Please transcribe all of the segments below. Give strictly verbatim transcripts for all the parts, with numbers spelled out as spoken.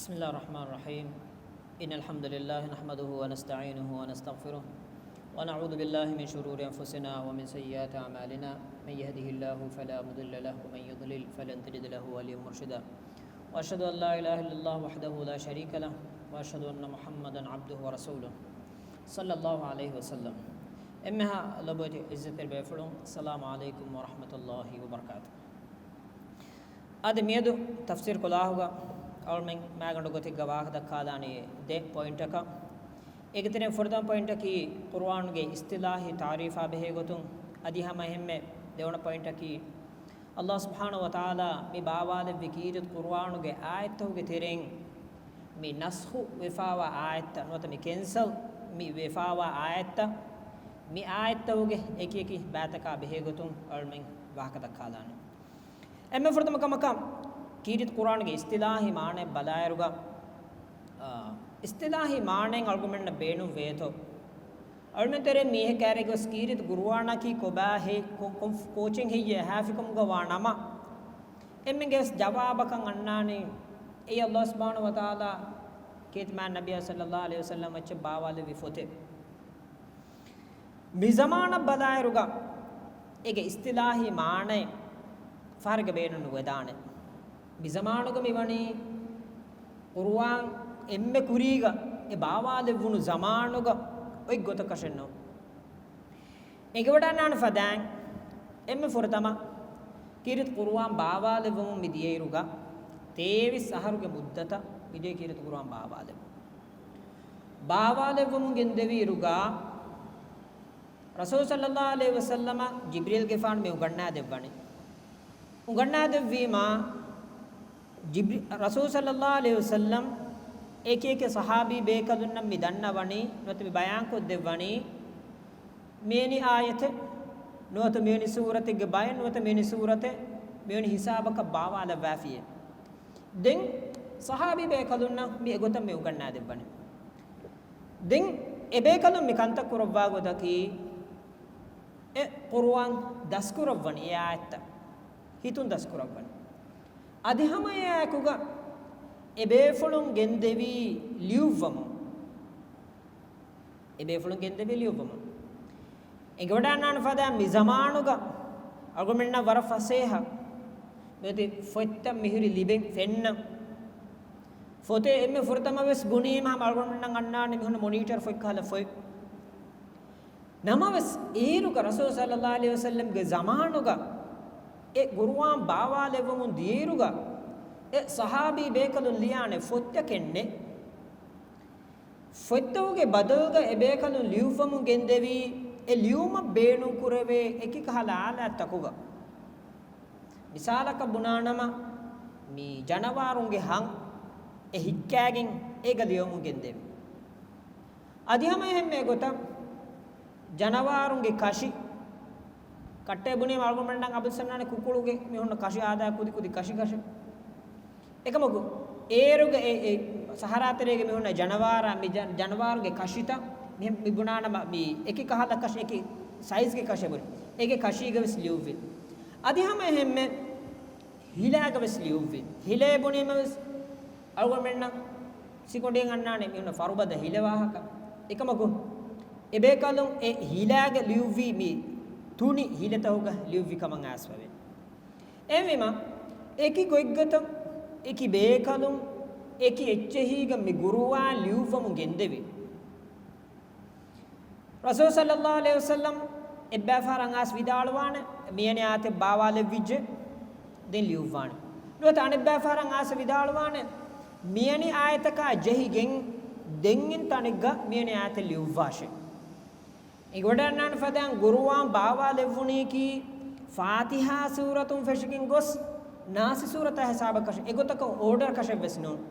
بسم الله الرحمن الرحيم. إن الحمد لله نحمده ونستعينه ونستغفره، ونعوذ بالله من شرور أنفسنا ومن سيئات أعمالنا. من يهده الله فلا مضل له، ومن يضلل فلن تجد له وليا مرشدا. وأشهد أن لا إله إلا الله وحده لا شريك له، وأشهد أن محمدا عبده ورسوله، صلى الله عليه وسلم. އެންމެހާ ލޮބުވެތި ޢިއްޒަތްތެރި ބޭފުޅުން، السلام عليكم ورحمة الله وبركاته. އަދި މިއަދު ތަފްސީރު ކޮލާހުގަ އަޅުމެން މާގަނޑު ގޮތެއްގަ ވާހަކަ ދައްކާލާނީ ދެ ޕޮއިންޓަކަށް. އޭގެ ތެރެއިން ފުރަތަމަ ޕޮއިންޓަކީ ޤުރުއާނުގެ އިޞްޠިލާޙީ ތަޢުރީފާ ބެހޭ ގޮތުން، އަދި ހަމަ އެހެންމެ ދެވަނަ ޕޮއިންޓަކީ ﷲ ސުބްޙާނަހޫ ވަތަޢާލާ މި ބާވާލެއްވި ކީރިތި ޤުރުއާނުގެ އާޔަތްތަކުގެ ތެރެއިން މި ނަސްޚު ވެފާވާ އާޔަތްތައް ނުވަތަ މި ކެންސަލް މި ވެފާވާ އާޔަތްތައް، މި އާޔަތްތަކުގެ އެކިއެކި ބައިތަކާ ބެހޭ ގޮތުން އަޅުމެން ވާހަކަ ދައްކާލާނެ. އެންމެ ފުރަތަމަ ކަމަކަށް، ކީރިތި ޤުރުއާނުގެ އިޞްޠިލާޙީ މާނައެއް ބަލާއިރުގަ، އާ، އިޞްޠިލާޙީ މާނައިން އަޅުގަނޑުމެންނަށް ބޭނުން ވޭތޯ؟ އަޅުމެން ތެރޭ މީހެއް ކައިރިގަ ގޮސް ކީރިތި ޤުރުއާނަކީ ކޮބާ ހެއް، ކޮ-، ކޮ-، ކޯޗެއް ހެއްޔޭ ހާފިކަމުގަ ވާ ނަމަ، އެންމެންގެ ވެސް ޖަވާބަކަށް އަންނާނީ، އެއީ ﷲ ސުބްޙާނަހޫ ވަތަޢާލާ ކީރިތި މާތް ނަބިއްޔާ ޞައްލައްލާހު ޢަލައިހި ވަސައްލަމް އެއްޗެއް ބާވާލެއްވި ފޮތެއް. މި ޒަމާނަށް ބަލާއިރުގަ އޭގެ އިޞްޠިލާޙީ މާނައެއް ފަހަރެއްގަ ބޭނުން ނުވެދާނެ. މި ޒަމާނުގަ މިވަނީ ޤުރުއާން އެންމެ ކުރީގަ އެ ބާވާލެއްވުނު ޒަމާނުގަ އޮތް ގޮތަކަށެއް ނޫން. އެނގިވަޑަންނާނެ ފަދައިން އެންމެ ފުރަތަމަ ކީރިތި ޤުރުއާން ބާވާލެއްވަމުން މި ދިޔައިރުގަ ތޭވީސް އަހަރުގެ މުއްދަތަށް މިދިޔަ ކީރިތި ޤުރުއާން ބާވާލެއްވުން. ބާވާލެއްވަމުން ގެންދެވިއިރުގަ ރަސޫލު ޞައްލައްލާހު ޢަލައިހި ވަސައްލަމަށް ޖިބްރީލްގެފާނު މި އުނގަންނާދެއްވަނީ. އުނގަންނާދެއްވީމާ، ޖިބްރި-، ރަސޫލު ޞައްލައްލާހު ޢަލައިހި ވަސައްލަމް އެކި އެކި ޞަޙާބީ ބޭކަލުންނަށް މި ދަންނަވަނީ، ނުވަތަ މި ބަޔާންކޮށްދެއްވަނީ، މިވެނި އާޔަތެއް، ނުވަތަ މިވެނި ސޫރަތެއްގެ ބައެއް، ނުވަތަ މިވެނި ސޫރަތެއް، މިވެނި ހިސާބަކަށް ބާވާލައްވާފިޔޭ. ދެން ޞަޙާބީ ބޭކަލުންނަށް މި އެގޮތަށް މި އުނގަންނާދެއްވަނީ. ދެން އެބޭކަލުން މި ކަންތައް ކުރައްވާ ގޮތަކީ، އެ ޤުރުއާން ދަސްކުރައްވަނީ، އެ އާޔަތްތައް ހިތުން ދަސްކުރައްވަނީ. އަދި ހަމަ އެއާއެކުގަ އެބޭފުޅުން ގެންދެވީ ލިޔުއްވަމުން. އެބޭފުޅުން ގެންދެވީ ލިޔުއްވަމުން. އެނގިވަޑަންނާނެ ފަދަ މި ޒަމާނުގަ އަޅުގަނޑުމެންނަށް ވަރަށް ފަސޭހަ މިއޮތީ ފޮތްތައް މިހުރި ލިބެން ފެންނަން. ފޮތެއް އެންމެ ފުރަތަމަ ވެސް ބުނީމަ ހަމަ އަޅުގަނޑުމެންނަށް އަންނާނެ މިހުންނަ މޮނީޓަރު ފޮތް ކަހަލަ ފޮތް. ނަމަވެސް އޭރުގަ ރަސޫލު ޞައްލައްލާހު ޢަލައިހި ވަސައްލަމްގެ ޒަމާނުގަ އެ ޤުރުއާން ބާވާލެއްވަމުން ދިޔައިރުގަ އެ ޞަޙާބީ ބޭކަލުން ލިޔާނެ ފޮތްތަކެއް ނެތް. ފޮތްތަކުގެ ބަދަލުގަ އެބޭކަލުން ލިޔުއްވަމުން ގެންދެވީ، އެ ލިޔުމަށް ބޭނުންކުރެވޭ އެކި ކަހަލަ އާލާތްތަކުގަ. މިސާލަކަށް ބުނާނަމަ، މި ޖަނަވާރުންގެ ހަން އެ ހިއްކާގެން އޭގަ ލިޔުމުން ގެންދެވި. އަދި ހަމަ އެހެންމެ ގޮތަށް ޖަނަވާރުންގެ ކަށި، ކައްޓޭ ބުނީމަ އަޅުގަނޑުމެންނަށް އަބަދުސަންނާނެ ކުކުޅުގެ މިހުންނަ ކަށި އާދާ ކުދި ކުދި ކަށި ކަށެއް. އެކަމަކު، އޭރުގެ އެ، އެ ސަހަރާ ތެރޭގެ މިހުންނަ ޖަނަވާރާ، މި ޖަ-، ޖަނަވާރުގެ ކަށިތައް މި، މި ބުނާނަމަ މި އެކި ކަހަލަ ކަށި، އެކި ސައިޒްގެ ކަށެއް ބުނި. އޭގެ ކަށީގަ ވެސް ލިޔުއްވި. އަދި ހަމަ އެހެންމެ ހިލާގަ ވެސް ލިޔުއްވި. ހިލޭ ބުނީމަ ވެސް އަޅުގަނޑުމެންނަށް ސިކުނޑިއެއް އަންނާނެ މިހުންނަ ފަރުބަދަ ހިލަ ވާހަކަ. އެކަމަކު، އެބޭކަލުން އެ ހިލާގަ ލިޔުއްވީ މި ތުނި ހިލަތަކުގަ ލިޔުއްވި ކަމަށް އައިސްފަވޭ. އެހެންވީމަ، އެކި ގޮތްގޮތަށް އެކި ބޭކަލުން އެކި އެއްޗެހީގަ މި ޤުރުއާން ލިޔުއްވަމުން ގެންދެވި. ރަސޫލު ޞައްލައްލާހު ޢަލައިހި ވަސައްލަމް އެއްބައިފަހަރަށް އައިސް ވިދާޅުވާނެ، މިވެނި އާޔަތެއް ބާވާލެއްވިއްޖެ، ދެން ލިޔުއްވާނެ. ނުވަތަ އަނެއްބައިފަހަރަށް އައިސް ވިދާޅުވާނެ، މިވެނި އާޔަތަކާ ޖެހިގެން ދެން އިން ތަނެއްގަ މިވެނި އާޔަތެއް ލިޔުއްވާށޭ. އެނގިވަޑަންނާނެ ފަދައިން ޤުރުއާން ބާވާލެއްވުނީކީ ފާތިޙާ ސޫރަތުން ފެށިގެން ގޮސް ނާސް ސޫރަތާ ހިސާބަކަށެއް، އެގޮތަކަށް އޯޑަރ ކަށެއް ވެސް ނޫން.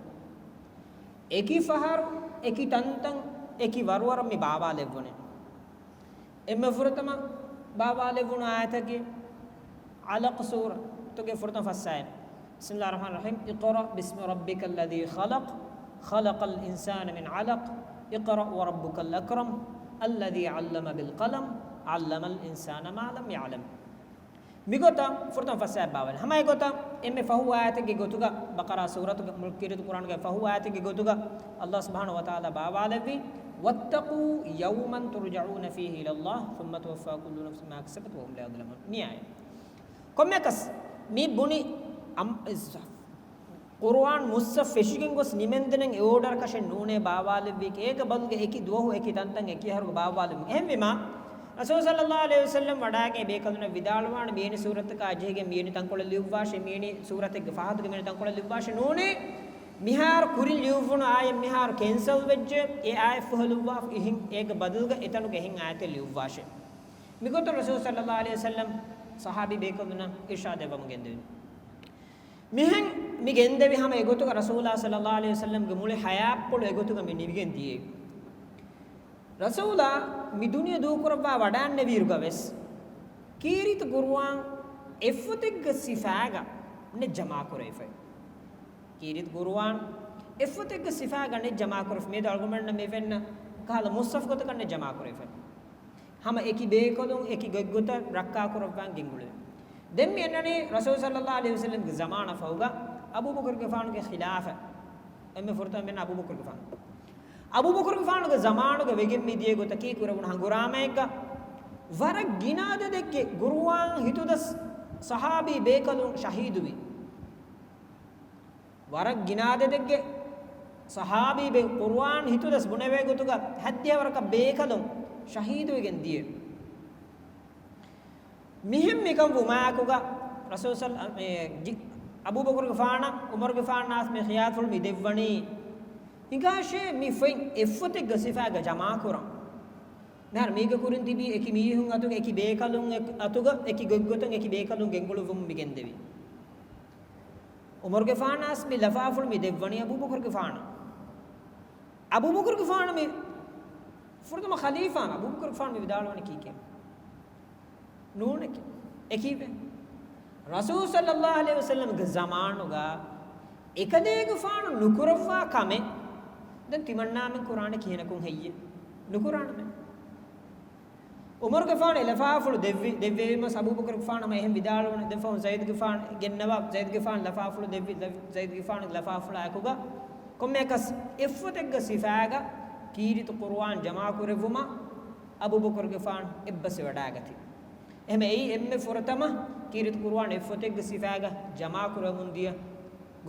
އެކި ފަހަރު، އެކި ތަންތަން، އެކި ވަރުވަރަށް މި ބާވާލެއްވުނީ. އެންމެ ފުރަތަމަ ބާވާލެއްވުނު އާޔަތަކީ ޢަލަޤް ސޫރަތުގެ ފުރަތަމަ ފަސް އާޔަތް. بسم الله الرحمن الرحيم. اقرأ باسم ربك الذي خلق، خلق الإنسان من علق، اقرأ وربك الأكرم، الذي علم بالقلم، علم الإنسان ما لم يعلم. މިގޮތަށް ފުރަތަމަ ފަސް އާޔަތް ބާވާލި. ހަމަ އެގޮތަށް އެންމެ ފަހު އާޔަތެއްގެ ގޮތުގަ ބަޤަރާ ސޫރަތުގެ މުޅި ކީރިތި ޤުރްއާނުގެ ފަހު އާޔަތެއްގެ ގޮތުގަ ﷲ ސުބްޙާނަހޫ ވަތަޢާލާ ބާވާލެއްވީ، وَاتَّقُوا يَوْمًا تُرْجَعُونَ فِيهِ إِلَى اللَّهِ ثُمَّ تُوَفَّى كُلُّ نَفْسٍ مَا كَسَبَتْ وَهُمْ لَا يُظْلَمُونَ. މި އާޔަތް. ކޮންމެއަކަސް މި ބުނި އަމް-، ޤުރުއާން މުޞްޙަފް ފެށިގެން ގޮސް ނިމެންދެނެން އެ އޯޑަރ ކަށެއް ނޫނޭ ބާވާލެއްވީކީ، އޭގަ ބަދަލުގަ އެކި ދުވަހު، އެކި ތަންތަން، އެކި އަހަރުގަ ބާވާލެއްވުން. އެހެންވީމާ، ރަސޫލު ޞައްލައްލާހު ޢަލައިހި ވަސައްލަމް ވަޑާގެން ބޭކަލުންނަށް ވިދާޅުވާނެ، މިއެނި ސޫރަތަކާ ޖެހިގެން މިއެނި ތަންކޮޅެއް ލިޔުއްވާށޭ، މިއެނި ސޫރަތެއްގެ ފަހަތުގެ މިއެނި ތަންކޮޅެއް ލިޔުއްވާށޭ ނޫނޭ. މިހާރު ކުރިން ލިޔުއްވުނު އާޔަތް މިހާރު ކެންސަލް ވެއްޖެ، އެ އާޔަތް ފުހެލުއްވާފަ އިހިން އޭގެ ބަދަލުގަ އެތަނުގަ އެހެން އާޔަތެއް ލިޔުއްވާށޭ. މިގޮތުން ރަސޫލު ޞައްލައްލާހު ޢަލައިހި ވަސައްލަމް ޞަޙާބީ ބޭކަލުންނަށް އިރްޝާދެއް ވަމުން ގެންދެވި. މިހެން މި ގެންދެވި ހަމަ އެގޮތުގަ ރަސޫލާ ޞައްލައްލާހު ޢަލައިހި ވަސައްލަމްގެ މުޅި ޙަޔާތްޕުޅު އެގޮތުގަ މި ނިމިގެން ދިޔައީ. ރަސޫލާ މި ދުނިޔެ ދޫކުރައްވާ ވަޑާންނެވިއިރުގަ ވެސް ކީރިތި ޤުރުއާން އެއްފޮތެއްގެ ސިފާގަ ނެތް ޖަމާކުރެވިފައި. ކީރިތި ޤުރުއާން އެއްފޮތެއްގެ ސިފާގަ ނެތް ޖަމާކުރެވި. މިއަދު އަޅުގަނޑުމެންނަށް މި ފެންނަ ކަހަލަ މުޞްޙަފް ގޮތަކަށް ނެތް ޖަމާކުރެވިފައި. ހަމަ އެކި ބޭކަލުން އެކި ގޮތްގޮތަށް ރައްކާކުރައްވާން ގެންގުޅެވި. ދެން މި އަންނަނީ ރަސޫލު ޞައްލައްލާހު ޢަލައިހި ވަސައްލަމްގެ ޒަމާނަށް ފަހުގަ އަބޫބަކުރުގެފާނުގެ ޚިލާފަތް. އެންމެ ފުރަތަމަ މި އަންނަ އަބޫބަކުރުގެފާނު. އަބޫބަކުރުގެފާނުގެ ޒަމާނުގަ ވެގެން މި ދިޔަ ގޮތަކީ ކުރެވުނު ހަނގުރާމައެއްގަ ވަރަށް ގިނަ އަދަދެއްގެ ޤުރުއާން ހިތުދަސް ޞަޙާބީ ބޭކަލުން ޝަހީދުވި. ވަރަށް ގިނަ އަދަދެއްގެ ޞަޙާބީ ބޭ-، ޤުރުއާން ހިތުދަސް ބުނެވޭ ގޮތުގަ ހަތްދިހަ ވަރަކަށް ބޭކަލުން ޝަހީދުވެގެން ދިޔަ. މިހެން މިކަން ވުމާއެކުގަ ރަސޫލު ޞައްލަ-، މި ޖި-، އަބޫބަކުރުގެފާނަށް ޢުމަރުގެފާނާސް މި ޚިޔާރުފުޅު މި ދެއްވަނީ، ހިނގާށޭ މި ފޮތް އެއްފޮތެއްގެ ސިފާގަ ޖަމާކުރަން. މިހާރު މީގެ ކުރިން ތިބީ އެކި މީހުން އަތުގަ އެކި ބޭކަލުން އެކް-، އަތުގަ އެކި ގޮތްގޮތުން އެކި ބޭކަލުން ގެންގުޅުއްވަމުން މި ގެންދެވީ. ޢުމަރުގެފާނާސް މި ލަފާފުޅު މި ދެއްވަނީ އަބޫބަކުރުގެފާނަށް. އަބޫބަކުރުގެފާނު މި ފުރަތަމަ ޚަލީފާ، އަބޫބަކުރުގެފާނު މި ވިދާޅުވަނީ ކީކޭ؟ ނޫނެކޭ. އެކީވެ. ރަސޫލު ޞައްލައްލާހު ޢަލައިހި ވަސައްލަމްގެ ޒަމާނުގަ އެކަލޭގެފާނު ނުކުރައްވާ ކަމެއް ދެން ތިމަންނާމެން ކުރާނެ ކިހިނަކުން ހެއްޔޭ؟ ނުކުރާނަމޭ. ޢުމަރުގެފާނު އެ ލަފާފުޅު ދެއްވި، ދެއްވެވީމަސް އަބޫބަކުރުގެފާނު ހަމަ އެހެން ވިދާޅުވަނީ. ދެން ފަހުން ޒައިދުގެފާނު ގެންނަވާ، ޒައިދުގެފާނު ލަފާފުޅު ދެއްވި، ލަ-، ޒައިދުގެފާނުގެ ލަފާފުޅާއެކުގަ ކޮންމެއަކަސް އެއްފޮތެއްގެ ސިފާގަ ކީރިތި ޤުރުއާން ޖަމާކުރެއްވުމަށް އަބޫބަކުރުގެފާނު އެއްބަސްވެވަޑާގަތީ. އެހެން އެއީ އެންމެ ފުރަތަމަ ކީރިތި ޤުރުއާން އެއްފޮތެއްގެ ސިފާގަ ޖަމާކުރަމުން ދިޔަ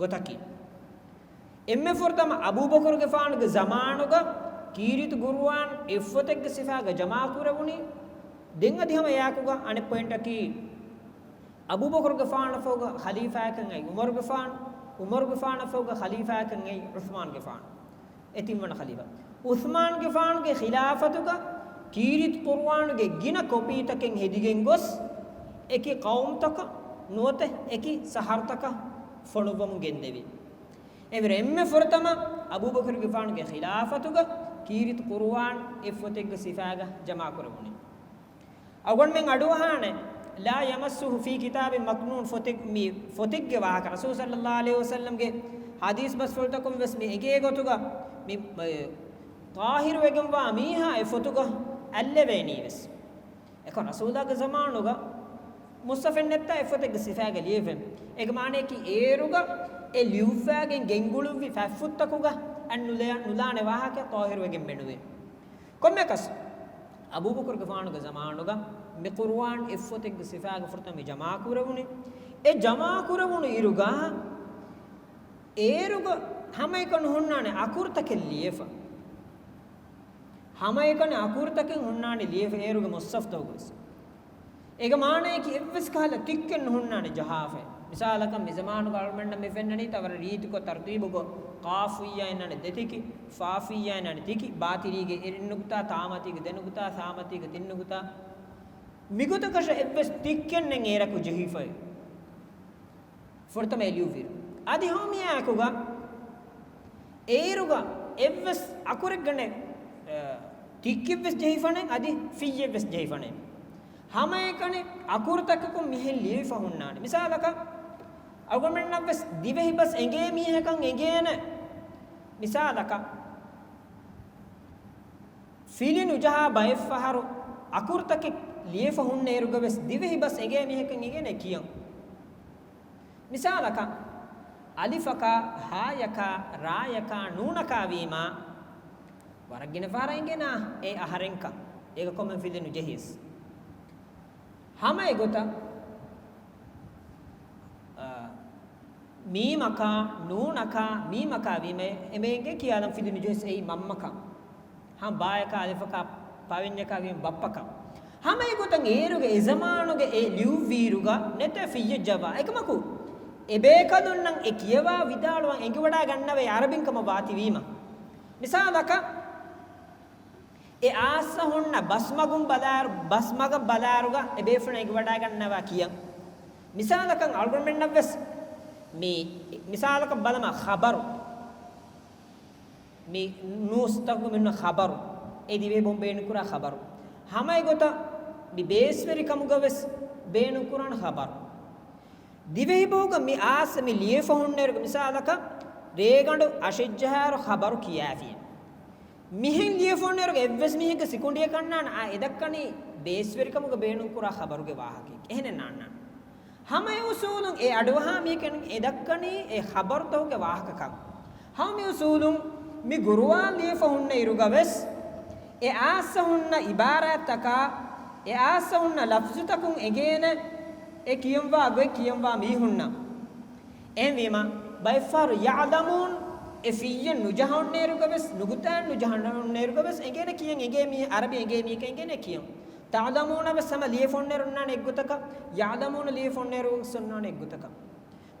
ގޮތަކީ. އެންމެ ފުރަތަމަ އަބޫބަކުރުގެފާނުގެ ޒަމާނުގަ ކީރިތި ޤުރުއާން އެއްފޮތެއްގެ ސިފާގަ ޖަމާކުރެވުނީ. ދެން އަދި ހަމަ އެއާއެކުގަ އަނެއް ޕޮއިންޓަކީ، އަބޫބަކުރުގެފާނަށްފަހުގަ ޚަލީފާއަކަށް އައި ޢުމަރުގެފާނު، ޢުމަރުގެފާނަށްފަހުގަ ޚަލީފާއަކަށް އައި ޢުޘްމާނުގެފާނު. އެ ތިންވަނަ ޚަލީފާ. ޢުޘްމާނުގެފާނުގެ ޚިލާފަތުގަ ކީރިތި ޤުރުއާނުގެ ގިނަ ކޮޕީތަކެއް ހެދިގެން ގޮސް، އެކި ޤައުމުތަކަށް ނުވަތަ އެކި ޝަހަރުތަކަށް ފޮނުއްވަމުން ގެންދެވި. އެވެރި އެންމެ ފުރަތަމަ އަބޫބަކުރުގެފާނުގެ ޚިލާފަތުގަ ކީރިތި ޤުރުއާން އެއްފޮތެއްގެ ސިފާގަ ޖަމާކުރެވުނީ. އަޅުގަނޑުމެން އަޑުއަހާނެ، لا يمسه في كتاب مكنون ފޮތެއް، މި ފޮތެއްގެ ވާހަކަ، ރަސޫލު ޞައްލައްލާހު ޢަލައިހި ވަސައްލަމްގެ ޙަދީޘް ބަސްފުޅުތަކުން ވެސް މި އެނގޭ ގޮތުގަ މި، އެ، ޠާހިރުވެގެންވާ މީހާ އެ ފޮތުގަ އައްލެވޭނީ ވެސް. އެކަމް ރަސޫލާގެ ޒަމާނުގަ މުޞްޙަފެއް ނެތްތާ އެ ފޮތެއްގެ ސިފާގަ ލިޔެވެން. އޭގެ މާނަޔަކީ އޭރުގަ އެ ލިޔުއްވާގެން ގެންގުޅުއްވި ފަތްފުށްތަކުގަ އަތް ނުލޭ-، ނުލާނެ ވާހަކަ ޠާހިރުވެގެން މެނުވޭ. ކޮންމެއަކަސް، އަބޫބަކުރުގެފާނުގެ ޒަމާނުގަ މި ޤުރުއާން އެއްފޮތެއްގެ ސިފާގަ ފުރަތަމަ ޖަމާކުރެވުނީ. އެ ޖަމާކުރެވުނު އިރުގަ އޭރުގަ ހަމައެކަނި ހުންނާނެ އަކުރުތަކެއް ލިޔެފަ. ހަމައެކަނި އަކުރުތަކެއް ހުންނާނެ ލިޔެފަ އޭރުގެ މުޞްޙަފްތަކުގަވެސް. އޭގެ މާނަޔަކީ އެއްވެސް ކަހަލަ ތިއްކެއް ނުހުންނާނެ ޖަހާފައި. މިސާލަކަށް މި ޒަމާނުގަ އަޅުގަނޑަށް މި ފެންނަނީ ތަ ވަރަށް ރީތިކޮށް ތަރުތީބުކޮށް ޤާފިއްޔާ އިންނާނެ ދެތިކި، ފާފިއްޔާ އިންނާނެ ތިކި، ބާތިރީގެ އިރުން ނުކުތާ، ތާމަތީގެ ދެން ނުކުތާ، ސާމަތީގެ ތިން ނުކުތާ. މިގޮތަކަށަ އެއްވެސް ތިއްކެއް ނެތް އޭރަކު ޖެހިފައި. ފުރަތަމަ އެ ލިޔުއްވިއިރު. އަދި ހަމަ މިއާއެކުގަ އޭރުގަ އެއްވެސް އަކުރެއްގަނެ، އަ، ތިއްކެއްވެސް ޖެހިފަނެ، އަދި ފިއްޔެއްވެސް ޖެހިފަނެ. ހަމައެކަނި އަކުރުތަކަކުން މިހެން ލިޔެފަ ހުންނާނެ. މިސާލަކަށް، އަޅުގަނޑުމެންނަށްވެސް ދިވެހި ބަސް އެނގޭ މީހަކަށް އެނގޭނެ. މިސާލަކަށް، ފިލި ނުޖަހާ ބައެއްފަހަރު އަކުރުތަކެއް ލިޔެފަ ހުންނައިރުގަވެސް ދިވެހި ބަސް އެނގޭ މީހަކަށް އެނގޭނެ ކިޔަން. މިސާލަކަށް، އަލިފަކާ، ހާޔަކާ، ރާޔަކާ، ނޫނަކާ ވީމާ، ވަރަށް ގިނަ ފަހަރަށް އެނގޭނާ އެ އަހަރެންކަން. އޭގަ ކޮންމެ ފިލި ނުޖެހިޔަސް. ހަމަ އެގޮތަށް، އާ، މީމަކާ، ނޫނަކާ، މީމަކާ ވީމަ އެމެއިންގެ ކިޔާލަން ފިލި ނުޖެހިސް އެއީ މަންމަކަން. ހަމަ ބާޔަކާ، އަލިފަކާ، ޕަވެންޏަކާ ވީމަ ބައްޕަކަން. ހަމަ އެގޮތަށް އޭރުގެ އެޒަމާނުގެ އެ ލިޔުއްވިއިރުގަ ނެތޭ ފިއްޔެއް ޖައްވާ. އެކަމަކު، އެބޭކަލުންނަށް އެ ކިޔަވާ ވިދާޅުވަން އެނގިވަޑާގަންނަވައި އަރަބިން ކަމަށް ވާތީވީމަ. މިސާލަކަށް، އެ އާސްއަށް ހުންނަ ބަސްމަގުން ބަލާއިރު، ބަސްމަގަށް ބަލާއިރުގަ އެ ބޭފުޅުން އެނގިވަޑާގަންނަވާ ކިޔަން. މިސާލަކަށް އަޅުގަނޑުމެންނަށްވެސް މި، މިސާލަކަށް ބަލަމާ ޚަބަރު. މި ނޫސްތަކުގަ މި ހުންނަ ޚަބަރު. އެ ދިވެހި ބަހުން ބޭނުންކުރާ ޚަބަރު. ހަމަ އެގޮތަށް މި ބޭސްވެރިކަމުގަވެސް ބޭނުންކުރާނެ ޚަބަރު. ދިވެހިބަހުގަ މި އާސް މި ލިޔެފަ ހުންނައިރުގަ މިސާލަކަށް ރޭގަނޑު އަށެއްޖަހާއިރު ޚަބަރު ކިޔާފިޔޭ. މިހެން ލިޔެފަ ހުންނައިރުގަ އެއްވެސް މީހެއްގެ ސިކުނޑިއަކަށް ނާންނާނެ އާ އެ ދައްކަނީ ބޭސްވެރިކަމުގަ ބޭނުންކުރާ ޚަބަރުގެ ވާހަކައެއް. އެހެނެއް ނާންނާނެ. ހަމަ އެ އުސޫލުން އެ އަޑުއަހާ މީހަކަށް އެ ދައްކަނީ އެ ޚަބަރުތަކުގެ ވާހަކަކަން. ހަމަ މި އުސޫލުން މި ގުރުއާން ލިޔެފަ ހުންނަ އިރުގަވެސް، އެ އާއްސަ ހުންނަ އިބާރާތްތަކާ، އެ އާއްސަ ހުންނަ ލަފްޒުތަކުން އެނގޭނެ އެ ކިޔަންވާ ގޮތް ކިޔަންވާ މީހުންނަށް. އެހެންވީމަ، ބައެއްފަހަރު ޔަޢުލަމޫން އެ ފިއްޔެއް ނުޖަހަންނައިރުގަވެސް، ނުގުތާއެއް ނުޖަހަންނައިރުގަވެސް އެނގޭނެ ކިޔަން އެނގޭ މީ، އަރަބި އެނގޭ މީހަކަށް އެނގޭނެ ކިޔަން. ތަޢުލަމޫނަވެސް ހަމަ ލިޔެފަ ހުންނައިރު އޮންނާނެ އެއްގޮތަކަށް، ޔަޢުލަމޫނަ ލިޔެފަ ހުންނައިރު ވެސް އޮންނާނެ އެއްގޮތަކަށް.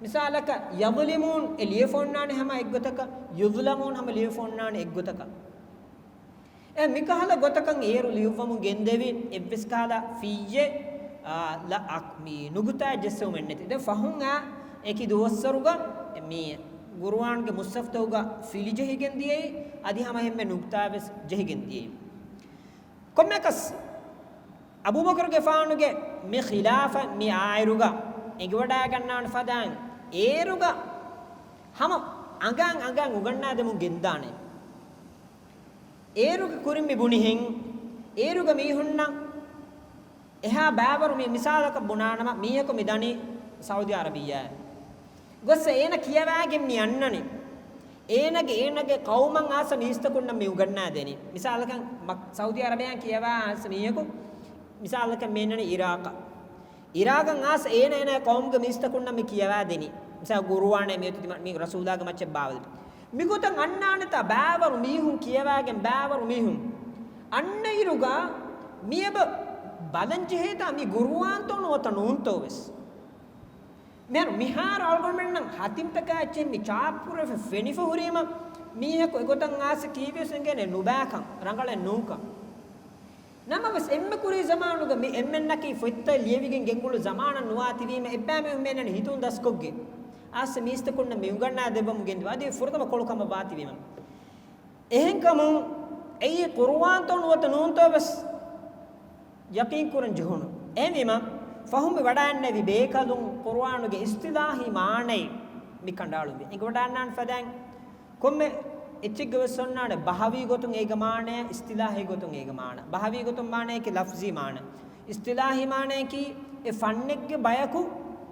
މިސާލަކަށް، ޔަޒުލިމޫން އެ ލިޔެފަ ހުންނާނެ ހަމަ އެއްގޮތަކަށް، ޔުޒުލަމޫން ހަމަ ލިޔެފަ ހުންނާނެ އެއްގޮތަކަށް. އެ މިކަހަލަ ގޮތަކަށް އޭރު ލިޔުއްވަމުން ގެންދެވި އެއްވެސް ކަހަލަ ފިއްޔެއް، އާ، ލަ-، އަ-، މި ނުގުތާ ޖެއްސެވުމެއް ނެތި. ދެން ފަހުން އާ އެކި ދުވަސްވަރުގަ މި ގުރުއާންގެ މުޞްޙަފްތަކުގަ ފިލި ޖެހިގެން ދިޔައީ، އަދި ހަމަ އެންމެ ނުގުތާވެސް ޖެހިގެން ދިޔައީ. ކޮންމެއަކަސް، އަބޫބަކުރުގެފާނުގެ މި ޚިލާފަށް މި އާއިރުގަ އެނގިވަޑާގަންނާނެ ފަދައިން، އޭރުގަ ހަމަ އަނގައިން އަނގައިން އުގަންނާދެމުން ގެންދާނެ. އޭރުގެ ކުރިން މި ބުނިހެން، އޭރުގެ މީހުންނަށް އެހާ ބައިވަރު މި މިސާލަކަށް ބުނާނަމަ، މީހަކު މި ދަނީ ސައުދި އަރަބިއްޔާ ގޮސް އޭނަ ކިޔަވާގެން މި އަންނަނީ. އޭނަގެ، އޭނަގެ ޤައުމަށް އާސަ މީސްތަކުންނަށް މި އުގަންނާދެނީ. މިސާލަކަށް މަ-، ސައުދި އަރަބިއްޔާ ކިޔަވާ އާސަ މީހަކު، މިސާލަކަށް މި އަންނަނީ އިރާޤަށް. އިރާގަށް އާސް އޭނަ އޭނަ ޤައުމުގެ މީސްތަކުންނަށް މި ކިޔަވާ ދެނީ. މިސާ ގުރުއާނޭ މިއޮތީ މި ރަސޫލާގެ މައްޗަށް ބާވަލި. މިގޮތަށް އަންނާނެތާ ބާވަރު މީހުން ކިޔަވާގެން ބާވަރު މީހުން އަންނައިރުގަ މިއަބަ ބަލަންޖެހޭތާ މި ގުރުއާންތޯ ނުވަތަ ނޫންތޯ ވެސް. މިހާރު، މިހާރު އަޅުގަނޑުމެންނަށް ހަތިމްތަކާ އެއްޗެއް މި ޗާޕްކުރެފަ ފެނިފަ ހުރީމަ މީހަކު އެގޮތަށް އާސް ކީއްވެސް އެނގޭނެ ނުބާކަން، ރަނގަޅެއް ނޫންކަން. ނަމަވެސް، އެންމެ ކުރީ ޒަމާނުގަ މި އެންމެންނަކީ ފޮތްތައް ލިޔެވިގެން ގެންގުޅު ޒަމާނަށް ނުވާތިވީމަ، އެއްބައިމީހުން މޭނަނީ ހިތުން ދަސްކޮށްގެން އާސް މީސްތަކުންނަށް މި އުނގަންނާ ދެއްވަމުން ގެންދިވާ. އަދި ފުރަތަމަ ކޮޅު ކަމަށް ވާތިވީމަ. އެހެންކަމުން، އެއީ ޤުރުއާންތޯ ނުވަތަ ނޫންތޯ ވެސް ޔަޤީންކުރަން ޖެހުނު. އެހެންވީމަ، ފަހުން މި ވަޑައިންނެވި ބޭކަލުން ޤުރުއާނުގެ އިޞްޠިލާޙީ މާނައެއް މި ކަނޑައަޅުއްވި. އެނގިވަޑައިންނާނެ ފަދައިން، ކޮންމެ އެއްޗެއްގެ ވެސް އޮންނާނެ ބަހަވީ ގޮތުން އޭގެ މާނަޔާ، އިޞްޠިލާޙީ ގޮތުން އޭގެ މާނަ. ބަހަވީ ގޮތުން މާނަޔަކީ ލަފްޒީ މާނަ. އިޞްޠިލާޙީ މާނަޔަކީ އެ ފަންނެއްގެ ބަޔަކު،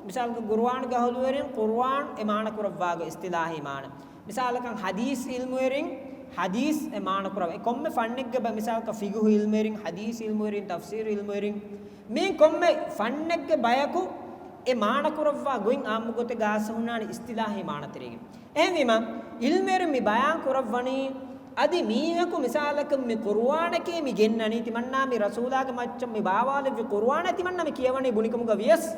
މިސާލަކަށް ޤުރުއާނުގެ އަހުލުވެރިން ޤުރުއާން އެ މާނަ ކުރައްވާ ގޮތް އިޞްޠިލާޙީ މާނަ. މިސާލަކަށް ޙަދީޘް ޢިލްމުވެރިން ޙަދީޘް އެ މާނަ ކުރައްވާ. އެ ކޮންމެ ފަންނެއްގެ ބަ-، މިސާލަކަށް ފިޤުހު ޢިލްމުވެރިން، ޙަދީޘް ޢިލްމުވެރިން، ތަފްސީރު ޢިލްމުވެރިން، މި ކޮންމެ ފަންނެއްގެ ބަޔަކު އެ މާނަ ކުރައްވާ ގޮތް ޢާއްމު ގޮތެއްގަ އާސް ހުންނާނެ އިޞްޠިލާޙީ މާނަ ތެރޭގަ. އެހެންވީމަ، ޢިލްމުވެރިން މި ބަޔާން ކުރައްވަނީ، އަދި މީހަކު މިސާލަކަށް މި ޤުރުއާނަކީ މި ގެންނަނީ، ތިމަންނާ މި ރަސޫލާގެ މައްޗަށް މި ބާވާލެއްވި ޤުރުއާނާ ތިމަންނާ މި ކިޔަވަނީ ބުނިކަމުގަ ވިޔަސް،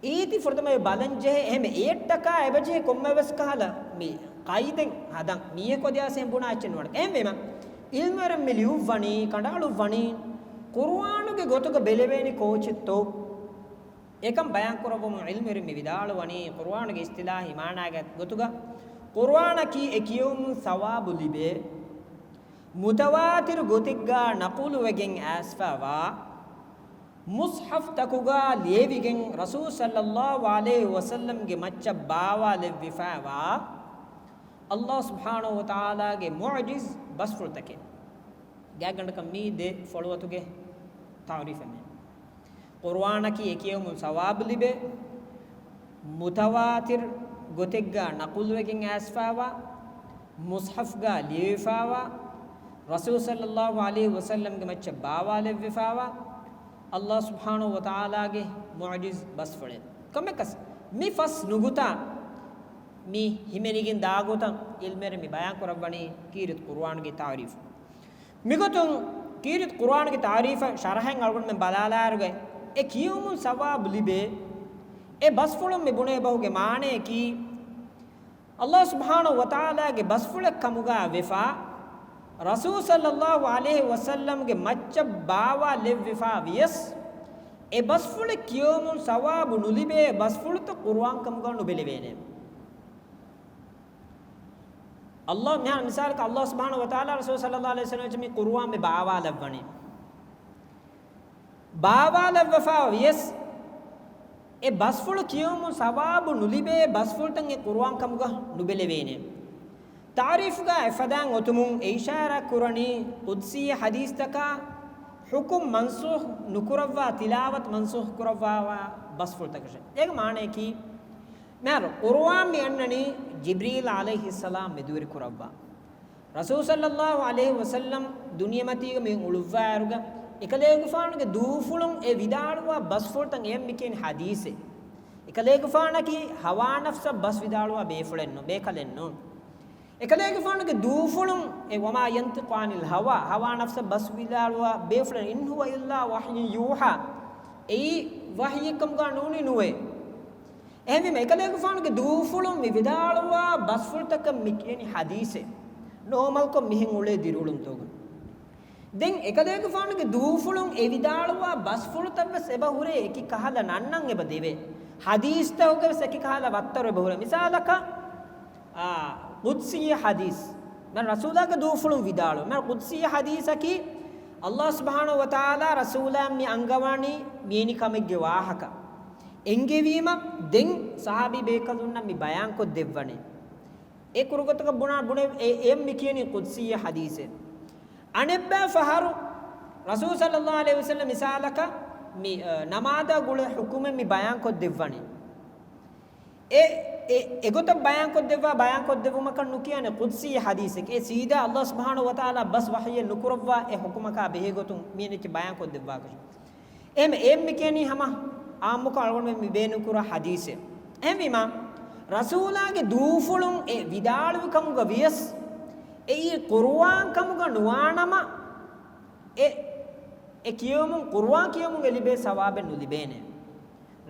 އީތި ފުރަތަމަ ބަލަން ޖެހޭ، އެހެން އޭއްޓަކާ އެބަޖެހޭ ކޮންމެވެސް ކަހަލަ މި ޤައިދެއް ހަދަން، މީހަކު އަދި އާސް އެހެން ބުނާ އެއްޗެއް ނުވަން. އެހެންވީމަ، ޢިލްމުވެރިން މި ލިޔުއްވަނީ، ކަނޑައަޅުއްވަނީ، ޤުރުއާނުގެ ގޮތުގަ ބެލެވޭނީ ކޯޗެއްތޯ؟ އެކަން ބަޔާން ކުރައްވަމުން ޢިލްމުވެރިން މި ވިދާޅުވަނީ، ޤުރުއާނުގެ އިޞްޠިލާޙީ މާނައިގެ ގޮތުގަ، ޤުރުއާނަކީ އެ ކިޔެވުމުން ޘަވާބު ލިބޭ، މުތަވާތިރު ގޮތެއްގަ ނަޤުލުވެގެން އައިސްފައިވާ، މުޞްޙަފްތަކުގަ ލިޔެވިގެން ރަސޫލު ޞައްލައްލާހު ޢަލައިހި ވަސައްލަމްގެ މައްޗަށް ބާވާލެއްވިފައިވާ، ﷲ ސުބްޙާނަހޫ ވަތަޢާލާގެ މުޢުޖިޒް ބަސްފުޅުތަކެއް. ގާތްގަނޑަކަށް މީ ދެ ފޮޅުވަތުގެ ތަޢުރީފެއް މި. ޤުރުއާނަކީ އެ ކިޔެވުމުން ސަވާބު ލިބޭ، މުތަވާތިރު ގޮތެއްގަ ނަޤުލުވެގެން އައިސްފާވާ، މުޞްޙަފްގަ ލިޔެވިފާވާ، ރަސޫލު ޞައްލައްލާހު ޢަލައިހި ވަސައްލަމްގެ މައްޗަށް ބާވާލެއްވިފާވާ، ﷲ ސުބްޙާނަހު ވަތަޢާލާގެ މުޢުޖިޒް ބަސްފުޅެއް. ކޮންމެއަކަސް މި ފަސް ނުގުތާ މި ހިމެނިގެން ދާ ގޮތަށް ޢިލްމުވެރިން މި ބަޔާން ކުރައްވަނީ ކީރިތި ޤުރުއާނުގެ ތަޢުރީފު. މިގޮތުން ކީރިތި ޤުރުއާނުގެ ތަޢުރީފަށް ޝަރަޙައިން އަޅުގަނޑުމެން ބަލާލާއިރުގަ، އެ ކިޔެވުމުން ސަވާބު ލިބޭ، އެ ބަސްފުޅުން މި ބުނޭ ބަހުގެ މާނަޔަކީ، ﷲ ސުބްޙާނަހު ވަތަޢާލާގެ ބަސްފުޅެއް ކަމުގަ ވެފަ، ރަސޫލު ޞައްލައްލާހު ޢަލައިހި ވަސައްލަމްގެ މައްޗަށް ބާވާލެއްވިފަ ވިޔަސް، އެ ބަސްފުޅެއް ކިޔެވުމުން ސަވާބު ނުލިބޭ ބަސްފުޅުތައް ޤުރުއާން ކަމުގަ ނުބެލެވޭނެ. ﷲ، މިހާރު މިސާލަކަށް ﷲ ސުބްޙާނަހު ވަތަޢާލާ ރަސޫލު ޞައްލައްލާހު ޢަލައިހި ވަސައްލަމް މި ޤުރުއާން މި ބާވާލައްވަނީ. ބާވާލައްވަފާ ވިޔަސް، އެ ބަސްފުޅު ކިޔެވުމުން ސަވާބު ނުލިބޭ ބަސްފުޅުތައް އެ ޤުރުއާން ކަމުގަ ނުބެލެވޭނެ. ތަޢުރީފުގަ އެފަދައިން އޮތުމުން އެ އިޝާރާތް ކުރަނީ ޤުދްސީ ޙަދީޘްތަކާ ޙުކުމް މަންސޫޚް ނުކުރައްވާ، ތިލާވަތު މަންސޫޚް ކުރައްވާ ބަސްފުޅުތަކަށެ. އޭގެ މާނަޔަކީ، މިހާރު ޤުރުއާން މި އަންނަނީ ޖިބްރީލް ޢަލައިހިއްސަލާމް މެދުވެރި ކުރައްވާ. ރަސޫލު ޞައްލައްލާހު ޢަލައިހި ވަސައްލަމް ދުނިޔެމަތީގަ މި އުޅުއްވާއިރުގަ، އެކަލޭގެފާނުގެ ދޫފުޅުން އެ ވިދާޅުވާ ބަސްފުޅުތައް އެޔަށް މި ކިޔަނީ ޙަދީޘެއް. އެކަލޭގެފާނަކީ ހަވާ ނަފްސަށް ބަސް ވިދާޅުވާ ބޭފުޅެއް ނޫން، ބޭކަލެއް ނޫން. އެކަލޭގެފާނުގެ ދޫފުޅުން އެ وما ينطق عن الهوى، ހަވާ ނަފްސަށް ބަސް ވިދާޅުވާ ބޭފުޅެއް، إن هو إلا وحي يوحى، އެއީ ވަޙީއެއް ކަމުގަ ނޫނީ ނުވޭ. އެހެންވީމަ، އެކަލޭގެފާނުގެ ދޫފުޅުން މި ވިދާޅުވާ ބަސްފުޅުތަކަށް މި ކިޔަނީ ޙަދީޘެއް. ނޯމަލްކޮށް މިހެން އުޅޭ ދިރިއުޅުންތަކުގަ. ދެން އެކަލޭގެފާނުގެ ދޫފުޅުން އެ ވިދާޅުވާ ބަސްފުޅުތައް ވެސް އެބަ ހުރޭ އެކި ކަހަލަ ނަންނަން އެބަ ދެވޭ. ޙަދީޘްތަކުގަ ވެސް އެކި ކަހަލަ ވައްތަރު އެބަ ހުރޭ. މިސާލަކަށް، އާ، ޤުދްސީ ޙަދީޘް. މި ރަސޫލާގެ ދޫފުޅުން ވިދާޅުވި. މި ޤުދްސީ ޙަދީޘަކީ، ﷲ ސުބްޙާނަހު ވަތަޢާލާ ރަސޫލާ މި އަންގަވާނީ މިވެނި ކަމެއްގެ ވާހަކަ. އެންގެވީމަ، ދެން ޞަޙާބީ ބޭކަލުންނަށް މި ބަޔާންކޮށް ދެއްވަނީ. އެ ކުރުގޮތަކަށް ބުނާ، ބުނެ، އެ، އެއަށް މި ކިޔަނީ ޤުދްސީ ޙަދީޘެއް. އަނެއްބައި ފަހަރު ރަސޫލު ޞައްލައްލާހު ޢަލައިހި ވަސައްލަމް މިސާލަކަށް މި، އަ، ނަމާދާ ގުޅޭ ޙުކުމެއް މި ބަޔާންކޮށް ދެއްވަނީ. އެ، އެ، އެގޮތަށް ބަޔާންކޮށްދެއްވާ، ބަޔާންކޮށްދެއްވުމަކަށް ނުކިޔާނެ ޤުދްސީ ޙަދީޘެއް. އެ ސީދާ ﷲ ސުބްޙާނަހު ވަތަޢާލާ ބަސް ވަޙީއެއް ނުކުރައްވާ އެ ޙުކުމަކާ ބެހޭގޮތުން މިއެނެއްޗެއް ބަޔާންކޮށްދެއްވާކަށް. އެހެން އެއަށް މި ކިޔަނީ ހަމަ އާއްމުކޮށް އަޅުގަނޑުމެން މި ބޭނުންކުރާ ޙަދީޘެއް. އެހެންވީމަ، ރަސޫލާގެ ދޫފުޅުން އެ ވިދާޅުވި ކަމުގަ ވިޔަސް، އެއީ ޤުރުއާން ކަމުގަ ނުވާނަމަ، އެ، އެ ކިޔެވުމުން، ޤުރުއާން ކިޔެވުމުން އެ ލިބޭ ސަވާބެއް ނުލިބޭނެ.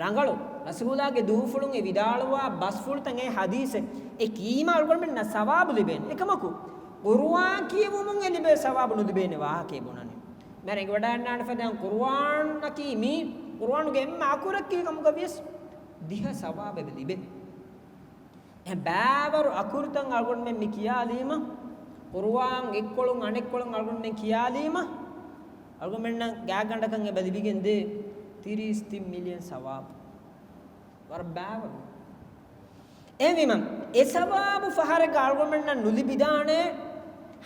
ރަނގަޅު، ރަސޫލާގެ ދޫފުޅުން އެ ވިދާޅުވާ ބަސްފުޅުތައް އެ ޙަދީޘެއް، އެ ކީމާ އަޅުގަނޑުމެންނަށް ސަވާބު ލިބޭނެ. އެކަމަކު، ޤުރުއާން ކިޔެވުމުން އެ ލިބޭ ސަވާބު ނުލިބޭނެ ވާހަކައެއް ބުނަނީ. މިހާރު އެނގިވަޑައިގަންނާނެ ފަދައިން ޤުރުއާނަކީ މީ، ޤުރުއާނުގެ އެންމެ އަކުރެއް ކިޔި ކަމުގަ ވިޔަސް ދިހަ ސަވާބެއް ލިބޭ. އެ ބާވަރު އަކުރުތައް އަޅުގަނޑުމެން މި ކިޔާލީމަ، ޤުރުއާން އެއްކޮޅުން އަނެއްކޮޅުން އަޅުގަނޑުމެން ކިޔާލީމަ، އަޅުގަނޑުމެންނަށް ގާތްގަނޑަކަށް އެބަ ލިބިގެންދޭ ތިރީސް ތިން މިލިއަން ސަވާބު. ވަރަށް ބާވަރު. އެހެންވީމަ، އެ ސަވާބު ފަހަރެއްގަ އަޅުގަނޑުމެންނަށް ނުލިބިދާނެ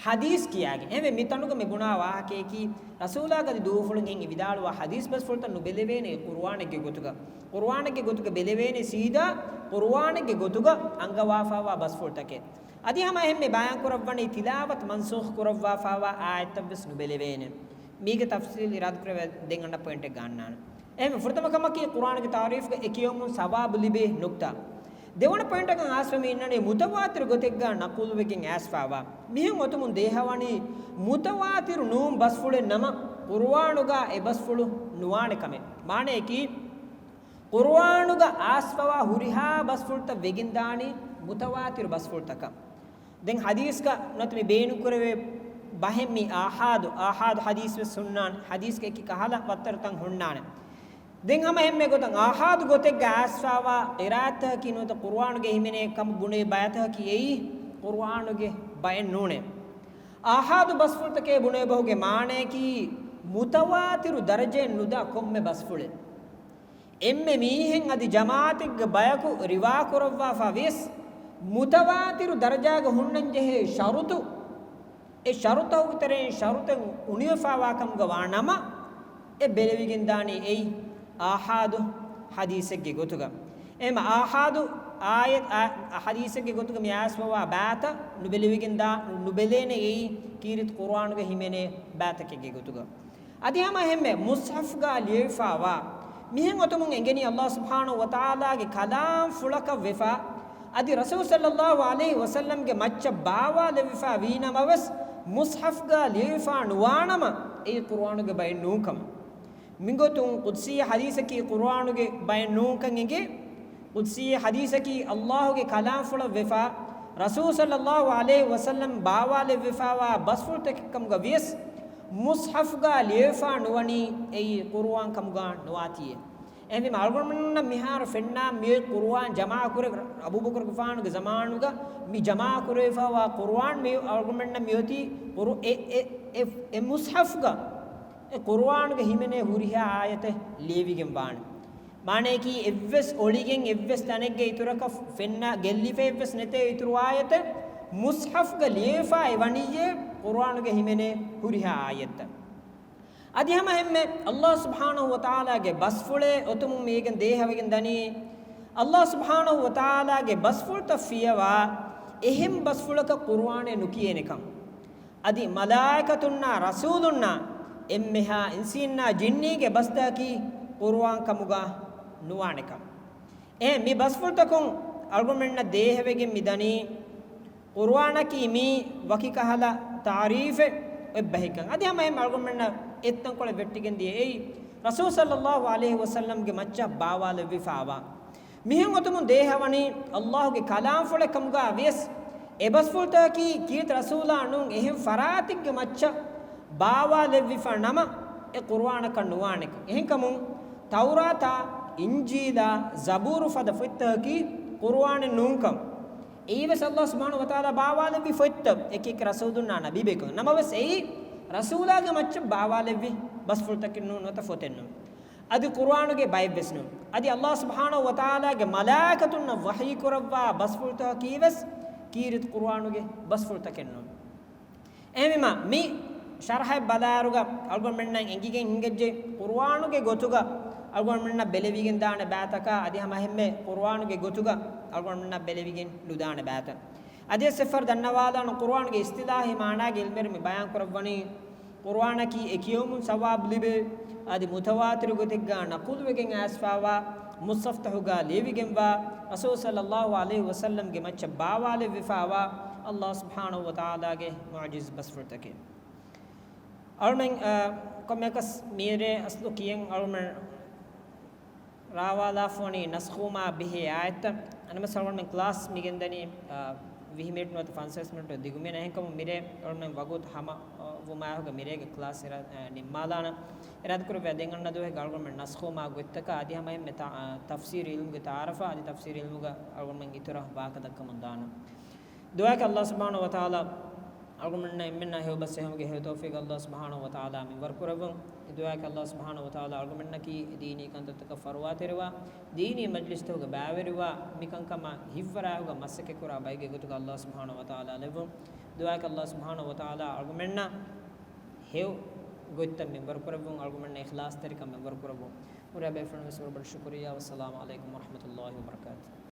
ޙަދީޘް ކިޔާގެން. އެހެންވެ، މި ތަނުގަ މި ބުނާ ވާހަކަޔަކީ، ރަސޫލާގެ ދޫފުޅުން ހެން ވިދާޅުވާ ޙަދީޘް ބަސްފުޅުތައް ނުބެލެވޭނެ ޤުރުއާނެއްގެ ގޮތުގަ. ޤުރުއާނެއްގެ ގޮތުގަ ބެލެވޭނެ ސީދާ ޤުރުއާނެއްގެ ގޮތުގަ އަންގަވާފާވާ ބަސްފުޅުތަކެއް. އަދި ހަމަ އެހެންމެ ބަޔާން ކުރައްވަނީ ތިލާވަތު މަންސޫޚް ކުރައްވާފާވާ އާޔަތްތައްވެސް ނުބެލެވޭނެ. މީގެ ތަފްސީލް އިރާދަކުރެވޭ ދެން އަންނަ ޕޮއިންޓެއްގަ އަންނާނެ. އެހެން ފުރަތަމަ ކަމަކީ ޤުރުއާނުގެ ތަޢުރީފުގަ އެ ކިޔެވުމުން ސަވާބު ލިބޭ ނުކްތާ. ދެވަނަ ޕޮއިންޓަކަށް އައިސްފަ މި އިންނަނީ މުތަވާތިރު ގޮތެއްގަ ނަޤުލުވެގެން އައިސްފާވާ. މިހެން އޮތުމުން ދޭހަވަނީ މުތަވާތިރު ނޫން ބަސްފުޅެއް ނަމަ، ޤުރުއާނުގަ އެ ބަސްފުޅު ނުވާނެ ކަމެއް. މާނަޔަކީ، ޤުރުއާނުގަ އައިސްފަވާ ހުރިހާ ބަސްފުޅުތައް ވެގެންދާނީ މުތަވާތިރު ބަސްފުޅުތަކަށް. ދެން ޙަދީޘްގަ ނުވަތަ މި ބޭނުންކުރެވޭ ބަހެއް މި އާޙާދު، އާޙާދު ޙަދީޘް ވެސް ހުންނާނެ، ޙަދީޘްގެ އެކި ކަހަލަ ވައްތަރުތައް ހުންނާނެ. ދެން ހަމަ އެންމެ ގޮތަށް އާޙާދު ގޮތެއްގަ އައިސްފާވާ ޤިރާއަތަކީ ނުވަތަ ޤުރުއާނުގެ ހިމެނޭ ކަމަށް ބުނޭ ބަޔަތަކީ އެއީ ޤުރުއާނުގެ ބައެއް ނޫނޭ. އާޙާދު ބަސްފުޅުތަކޭ ބުނޭ ބަހުގެ މާނަޔަކީ މުތަވާތިރު ދަރަޖައެއް ނުދާ ކޮންމެ ބަސްފުޅެއް. އެންމެ މީހެއް އަދި ޖަމާޢަތެއްގެ ބަޔަކު ރިވާކުރައްވާފަ ވިޔަސް، މުތަވާތިރު ދަރަޖާގަ ހުންނަންޖެހޭ ޝަރުޠު، އެ ޝަރުޠަކުގެ ތެރެއިން ޝަރުޠެއް އުނިވެފާވާ ކަމުގަ ވާ ނަމަ، އެ ބެލެވިގެން ދާނީ އެއީ އާޙާދު ޙަދީޘެއްގެ ގޮތުގަ. އެހެން އާޙާދު އާޔަތް، އާ، ޙަދީޘެއްގެ ގޮތުގަ މި އައިސްފަވާ ބައިތައް ނުބެލެވިގެން ދާ، ނުބެލޭނެ އެއީ ކީރިތި ޤުރުއާނުގަ ހިމެނޭ ބައިތަކެއްގެ ގޮތުގަ. އަދި ހަމަ އެހެންމެ މުޞްޙަފްގަ ލިޔެވިފަވާ މިހެން އޮތުމުން އެނގެނީ ﷲ ސުބްޙާނަހޫ ވަތަޢާލާގެ ކަލާމްފުޅަކަށް ވެފަ، އަދި ރަސޫލު ޞައްލައްލާހު ޢަލައިހި ވަސައްލަމްގެ މައްޗަށް ބާވާލެއްވިފަ ވީނަމަވެސް، މުޞްޙަފްގަ ލިޔެވިފަ ނުވާނަމަ، އެއީ ޤުރުއާނުގެ ބައެއް ނޫންކަމަށް. މިގޮތުން ޤުދްސީ ޙަދީޘަކީ ޤުރުއާނުގެ ބައެއް ނޫންކަން އެނގޭ. ޤުދްސީ ޙަދީޘަކީ ﷲގެ ކަލާމްފުޅަށް ވެފަ، ރަސޫލު ޞައްލައްލާހު ޢަލައިހި ވަސައްލަމް ބާވާލެއްވިފަވާ ބަސްފުޅުތަކެއްކަމުގަ ވިޔަސް، މުޞްޙަފްގަ ލިޔެވިފަ ނުވަނީ އެއީ ޤުރުއާން ކަމުގަ ނުވާތީއޭ. އެހެންވީމަ އަޅުގަނޑުމެންނަށް މިހާރު ފެންނާ މިއޮތް ޤުރުއާން ޖަމާކުރެ، އަބޫބަކުރުގެފާނުގެ ޒަމާނުގަ މި ޖަމާކުރެވިފަވާ ޤުރުއާން މި އަޅުގަނޑުމެންނަށް މިއޮތީ ޤުރު-، އެ، އެ، އެ، އެ މުޞްޙަފްގަ އެ ޤުރުއާނުގަ ހިމެނޭ ހުރިހާ އާޔަތެއް ލިޔެވިގެން ވާނެ. މާނަޔަކީ އެއްވެސް އޮޅިގެން އެއްވެސް ތަނެއްގެ އިތުރަކަށް ފެންނަ ގެއްލިފަ އެއްވެސް ނެތޭ އިތުރު އާޔަތެއް މުޞްޙަފްގަ ލިޔެފަ އެ ވަނިއްޔޭ ޤުރުއާނުގަ ހިމެނޭ ހުރިހާ އާޔަތްތައް. އަދި ހަމަ އެންމެ ﷲ ސުބްޙާނަހޫ ވަތަޢާލާގެ ބަސްފުޅޭ އޮތުމުން މީގެން ދޭހަވެގެން ދަނީ، ﷲ ސުބްޙާނަހޫ ވަތަޢާލާގެ ބަސްފުޅުތައް ފިޔަވާ އެހެން ބަސްފުޅަކަށް ޤުރުއާނޭ ނުކިޔޭނެކަން. އަދި މަލާއިކަތުންނާ ރަސޫލުންނާ އެންމެހާ އިންސީންނާ ޖިންނީގެ ބަސްތަކަކީ ޤުރުއާން ކަމުގަ ނުވާނެކަން. އެ މި ބަސްފުޅުތަކުން އަޅުގަނޑުމެންނަށް ދޭހަވެގެން މި ދަނީ، ޤުރުއާނަކީ މީ ވަކި ކަހަލަ ތަޢުރީފެއް އޮތް ބަހެއްކަން. އަދި ހަމަ އެހެން އަޅުގަނޑުމެންނަށް އެއްތަންކޮޅެއް ވެއްޓިގެން ދިޔަ އެއީ، ރަސޫލު ޞައްލައްލާހު ޢަލައިހި ވަސައްލަމްގެ މައްޗަށް ބާވާލެއްވިފަވާ މިހެން އޮތުމުން ދޭހަވަނީ ﷲގެ ކަލާމްފުޅެއް ކަމުގަ ވިޔަސް، އެ ބަސްފުޅުތަކަކީ ކީރިތި ރަސޫލާ ނޫން އެހެން ފަރާތެއްގެ މައްޗަށް ބާވާލެއްވިފަ ނަމަ، އެ ޤުރުއާނަކަށް ނުވާނެކަން. އެހެންކަމުން، ތައުރާތާ، އިންޖީލާ، ޒަބޫރު ފަދަ ފޮތްތަކަކީ ޤުރުއާނެއް ނޫންކަން. އެއީވެސް ﷲ ސުބްޙާނަހޫ ވަތަޢާލާ ބާވާލެއްވި ފޮތްތައް، އެކިއެކި ރަސޫލުންނާ ނަބީބޭކަލުން. ނަމަވެސް އެއީ ރަސޫލާގެ މައްޗަށް ބާވާލެއްވި ބަސްފުޅުތަކެއް ނޫން، ނުވަތަ ފޮތެއް ނޫން. އަދި ޤުރުއާނުގެ ބައެއްވެސް ނޫން. އަދި ﷲ ސުބްޙާނަހޫ ވަތަޢާލާގެ މަލާއިކަތުންނަށް ވަޙީ ކުރައްވާ ބަސްފުޅުތަކަކީވެސް ކީރިތި ޤުރުއާނުގެ ބަސްފުޅުތަކެއް ނޫން. އެހެންވީމަ، މި ޝަރަޙަށް ބަލާއިރުގަ އަޅުގަނޑުމެންނަށް އެނގިގެން އިނގެއްޖެ، ޤުރުއާނުގެ ގޮތުގަ އަޅުގަނޑުމެންނަށް ބެލެވިގެން ދާނެ ބައިތަކާ، އަދި ހަމަ އެހެންމެ ޤުރުއާނުގެ ގޮތުގަ އަޅުގަނޑުމެންނަށް ބެލެވިގެން ނުދާނެ ބައިތައް. އަދިވެސް އެއްފަހަރު ދަންނަވާލާނަން، ޤުރުއާނުގެ އިޞްޠިލާޙީ މާނާގެ ޢިލްމުވެރިން މި ބަޔާން ކުރައްވަނީ، ޤުރުއާނަކީ އެކިޔަވަމުން ސަވާބު ލިބޭ، އަދި މުތަވާތިރު ގޮތެއްގަ ނަޤުލުވެގެން އައިސްފަވާ، މުޞްޙަފްތަކުގަ ލިޔެވިގެންވާ، ރަސޫލު ޞައްލައްލާހު ޢަލައިހި ވަސައްލަމްގެ މައްޗަށް ބާވާލެއްވިފަވާ، ﷲ ސުބްޙާނަހޫ ވަތަޢާލާގެ މުޢުޖިޒް ބަސްފުޅުތަކެއް. އަޅުމެން، އަ، ކޮންމެއަކަސް މިރޭ އަސްލު ކިޔަން އަޅުމެން ރާވާލާފަވަނީ ނަސްޚުވުމާ ބެހޭ އާޔަތްތައް. އަނެއްމެސް އަޅުގަނޑުމެން ކްލާސް މިގެންދަނީ، އާ، ވިހި މިނިޓް ނުވަތަ ފަންސާސް މިނިޓް ދިގު މިއަންނަ. އެހެންކަމުން މިރޭ އަޅުގަނޑުމެން ވަގުތު ހަމަ، އާ، ވުމާއެކުގަ މިރޭގެ ކްލާސް އިރާ-، އާ، ނިންމާލާނަން. އިރާދަކުރެއްވިއްޔާ ދެން އަންނަ ދުވަހެއްގަ އަޅުގަނޑުމެން ނަސްޚުވުމާ ގޮތްތަކާ އަދި ހަމައެހެންމެ ތަ-، އާ، ތަފްސީރު ޢިލްމުގެ ތަޢާރަފާ އަދި ތަފްސީރު ޢިލްމުގަ އަޅުގަނޑުމެން އިތުރަށް ވާހަކަ ދައްކަމުން ދާނަން. ދުޢާއަކީ ﷲ ސުބްޙާނަހޫ ވަތަޢާލާ އަޅުގަނޑުމެންނަށް އެންމެންނަށް ހެޔޮ ބަސް ހެޔޮ ހަމަގެ ހެޔޮ ތައުފީޤު ﷲ ސުބްޙާނަހޫ ވަތަޢާލާ މިންވަރު ކުރެއްވުން. ދުޢާއަކީ ﷲ ސުބްޙާނަހޫ ވަތަޢާލާ އަޅުގަނޑުމެންނަކީ ދީނީ ކަންތައްތަކަށް ފަރުވާތެރިވާ، ދީނީ މަޖްލިސްތަކުގަ ބައިވެރިވާ، މިކަންކަމަށް ހިތްވަރާއެކުގަ މަސައްކަތްކުރާ ބައެއްގެ ގޮތުގަ ﷲ ސުބްޙާނަހޫ ވަތަޢާލާ ލެއްވުން. ދުޢާއަކީ ﷲ ސުބްޙާނަހޫ ވަތަޢާލާ އަޅުގަނޑުމެންނަށް ހެޔޮ ގޮތްތައް މިންވަރު ކުރެއްވުން، އަޅުގަނޑުމެންނަށް އިޚްލާޞްތެރިކަން މިންވަރު ކުރެއްވުން. ހުރިހާ ބޭފުޅުން ވެސް ވަރަށް ބޮޑަށް ޝުކުރިއްޔާ. ވައްސަލާމު ޢަލައިކުމް ވަރަޙްމަތުﷲ ވަބަރަކާތުހު.